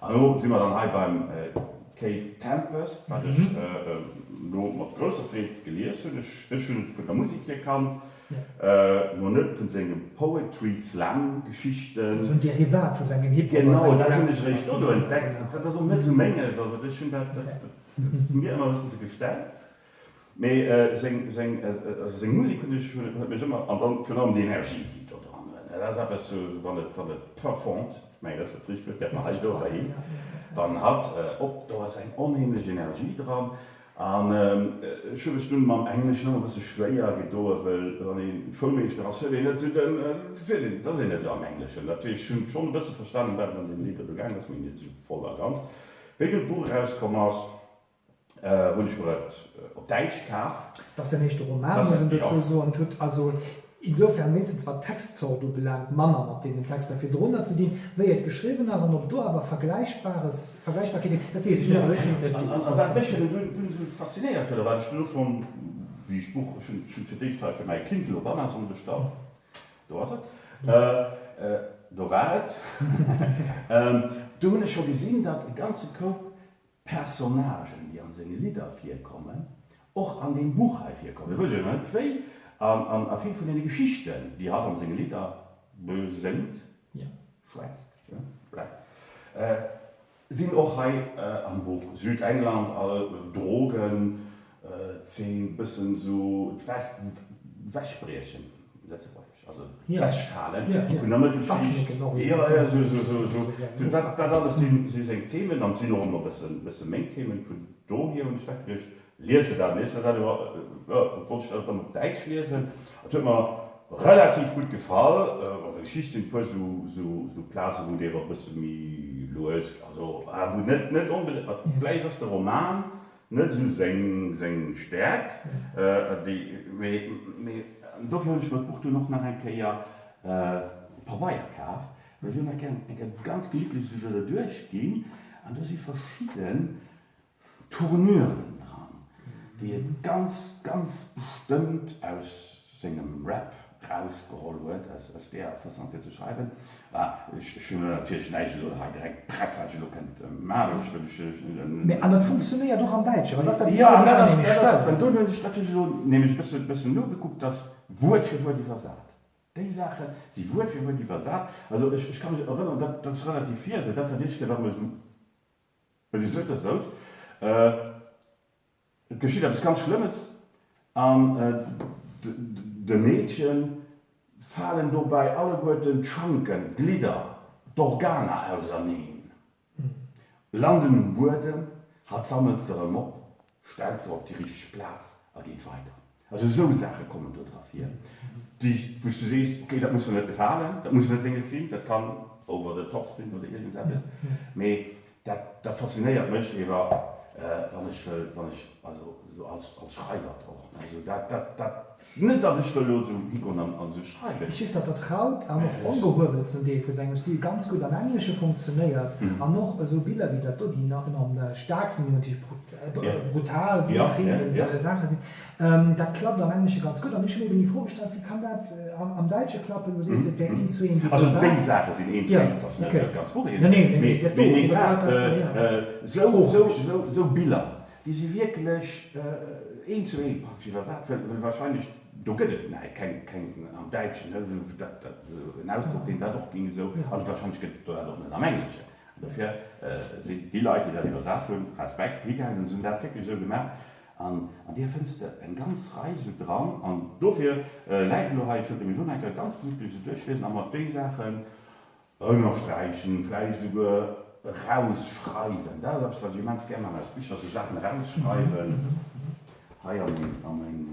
An elo si mer dann hei beim Kate Tempest, wat ech elo mat grousser Freed gelies hunn. Ech hunn et vun der Musek hier kannt, no net vun senge Poetry Slam Geschichten. Esou en Derivat vu sengem Hip-Hop a sengem Rap. Genau, dat hunn ech eréischt dono entdeckt. Dat ass och net esou menges, also ech hunn dat, dat ass mir ëmmer e bëssen ze gestelzt. Mee seng, seng, also seng Musek hunn ech, huet mech ëmmer, an dann virun allem déi Energie, déi do dran huet, dat ass eppes, sou wann et, wann et performt, ech mengen dat ass dat richtegt Wuert, däerf mer hei soen, bei him, wann hatt op, do ass eng onheemlech Energie dran. An ech hu mech dunn mam Engleschen ëmmer e bësse schwéier gedoen, well wann ee Schoulmeeschter ass, huet een net sou den, huet een, et ass een net sou am Engleschen. Dat heescht, ech hunn schonn e bësse verstanen, wat an deene Lidder do gaangen ass, mee net sou voll a ganz. Wéi dunn d'Buch erauskomm ass, hunn ech mer et op Däitsch kaf. Dat ass säin éischte Roman, muss een dozou soen. Et huet also insofern, wéinstens wat d'Textzort ubelaangt, manner mat deenen Texter virdrunner ze dinn. Wéi et geschriwwen ass an ob do awer Vergläichbares, Vergläichbarkeete ginn, dat weess ech net, well ech hunn et net gelies. An wat mech eben dunn esou faszinéiert huet, a wat ech dunn och schonn, wéi ech d'Buch, ech hunn fir d'éischt hei fir mäi Kindle op Amazon bestallt, do ass et, do war et, do hunn ech scho gesinn, datt e ganze Koup Personnagen, déi an senge Lidder virkommen, och an deem Buch hei virkommen. Ech wëss jo net wéi, an a vill vun deene Geschichten, déi hatt an senge Lidder beséngt, schwätzt, sinn och hei am Buch. Südengland, all Drogen, Zeen, bëssen esou d'Wechbriechen, Lëtzebuergesch. Also d'Wechfale vun der Mëttelschicht, jo, jo, sou, sou, sou, sou, dat, dat alles si, si seng Themen an sinn och ëmmer e bëssen, bësse meng Themen. Vun dohier hunn ech dat geduecht, lies de dat, lies de dat, jo, jo, wollt ech dat dann op Däitsch liesen. Et huet mer relativ gutt gefall. An der Geschicht sinn e puer sou, sou, sou Plazen, wou et ewer e bësse méi lues, also wou net, net onbedéngt, vläicht ass de Roman Net esou seng seng Stäerkt, déi, mee, mee dofir hunn ech mer d'Buch dunn och nach eng Kéier op Pabeier kaf, well ech hunn nach gären eng Kéier ganz gemittlech esou do derduerch ginn an do si verschidden Tournuren dran, déi et ganz, ganz bestëmmt aus sengem Rap rausgeholl huet, aus deeër Fassong fir ze schreiwen. Ech hunn elo natierlech näischt elo hei direkt prett, wat ech elo kënnt maachen. Ech wëll ech. Mee an et funktionéiert och am Däitschen, well dat ass dat, Jo, an dat ass, dat ass, an do hunn ech natierlech elo nämlech e bësse, bëssen nogekuckt, dass Wuert fir Wuert iwwersat. Déi Saache si Wuert fir Wuert iwwersat. Also ech, ech ka mech erënneren, dat, dat ass relativ vir, well dat war déi éischt Kéier, datt mer esou, esou da souz. Et geschitt eppes ganz Schlëmmes an dem Meedche falen dobäi alleguerten d'Schanken, d'Glidder, d'Organer auserneen, landen um Buedem. Hatt sammelt se erëm op, stellt se op déi richteg Plaz a geet weider. Also esou Saache kommen do dra vir, déi, wou s du sees, okay, dat muss der net gefalen, dat muss net denges sinn, dat kann over the top sinn oder iergendeppes, mee Dat, dat faszinéiert mech ewer, wann ech wëll, wann ech, also esou als, als Schreiwert och, also dat, dat, dat, net datt ech wëll elo esou higoen an, an esou schreiwen. Ech weess, datt dat Raut an och ongehuewelten Deel vu sengem Stil ganz gutt am Englesche funktionéiert an och esou Biller wéi dat do, déi enorm staark sinn, déi natierlech brutal, blutttriefend Saache sinn, Dat klappt am Englesche ganz gutt. An ech hunn eben déi Fro gestallt, wéi kann dat am Däitsche klappen? Du sees, et wär eent zu eent Also déi Saache sinn eent zu eent, dat ass net dat ganz Buch eent zu eent, mee mee grad esou Biller, déi si wierklech eent zu eent praktesch iwwersat, well wahrscheinlech do gëtt et näi keng keng am Däitschen dat esou en Ausdrock, deen dat och géing esou, an wahrscheinlech gëtt et dat och net am Engleschen. Dofir sinn déi Leit, déi dat iwwersat hunn, Respekt, higaangen an hunn dat wierklech esou gemaach. An an där fënns de eng ganz Rei sou dran. An dofir läit elo hei, ech wëllt nämlech och nach eng Kéier ganz gemittlech esou duerchliesen a mer déi Saachen ënnersträichen, vläicht esouguer erausschreiwen. Dat ass eppes, wat ech immens gär maachen aus Bicher, sou Saachen erausschreiwen hei a meng, a meng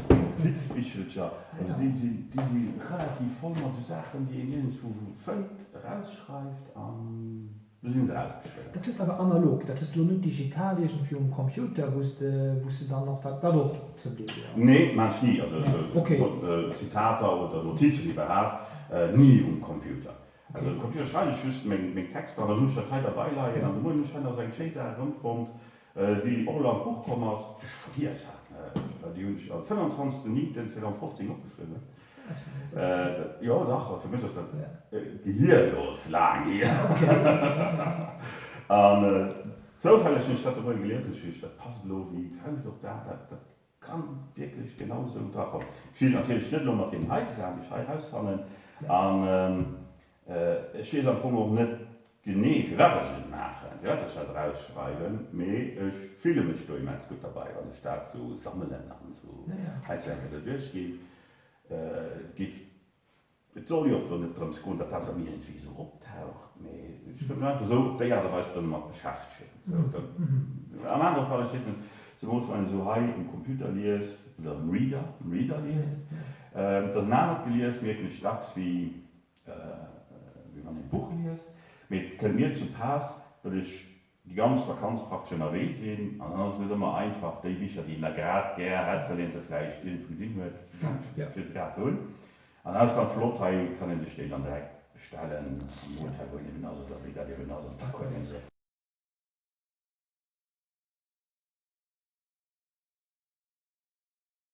Notizbichelcher. Also déi sinn, déi si relativ voll mat sou Saachen, déi een iergendswou fënnt, erausschreift an. Do sinn se ausgeschriwwen. Dat hues de awer analog, dat hues de elo net digital iergendwéi um Computer, wou s de, wou s de dann och dat, dat och zum Deel, jo? Nee, maan ech ni. Also esou Zitater oder Notizen iwwerhaapt ni um Computer. Also um Computer schreiwen ech just meng, meng Texter an dann hunn ech dat hei derbei leien. An de Moien hunn ech hei nach esou eng schéin Saach erëmfonnt, déi och elo an d'Buch komm ass, déi ech scho vergiess hat. Déi hunn ech am 25.09.2015 opgeschriwwen. Jo dach, fir mech ass dat gehierlos laang hier. An zoufälleg hunn ech dat de Moie gelies an ech hu geduecht, dat passt elo wéi d'Fauscht op d'A, dat kann wierklech genau esou drakommen. Geschitt natierlech net elo mat deenen heite Saachen, déi ech hei erausfannen. An ech weess am Fong och net genee, firwat ech et maachen, firwat ech dat erausschreiwen, mee ech fille mech do immens gutt derbei, wann ech dat esou sammelen an esou hei sou eng Kéier derduerchginn. Et geet, et soll jo och do net drëms goen, datt dat erëm iergendwéi esou optaucht, mee ech wëll mech einfach esou op déi Aart a Weis domat beschäftegen. Am anere Fall, ech weess net, zemools wann een esou hei um Computer liest oder um Reader, um Reader liest, et ass en anert Gelies, mierken ech dacks, wéi wéi wann een e Buch liest. Mee et kënnt mir zu Paass, well ech déi ganz Vakanz praktesch ënnerwee sinn an dann ass et net ëmmer einfach, déi Bicher, déi een da grad gär hätt, well ee se vläicht iergendwou gesinn huet, fir se grad ze hunn. An dat ass dann flott, hei kann ee sech déi dann direkt bestellen am Hotel, wou een eben ass oder wéi dat eben ass an zack huet ee se.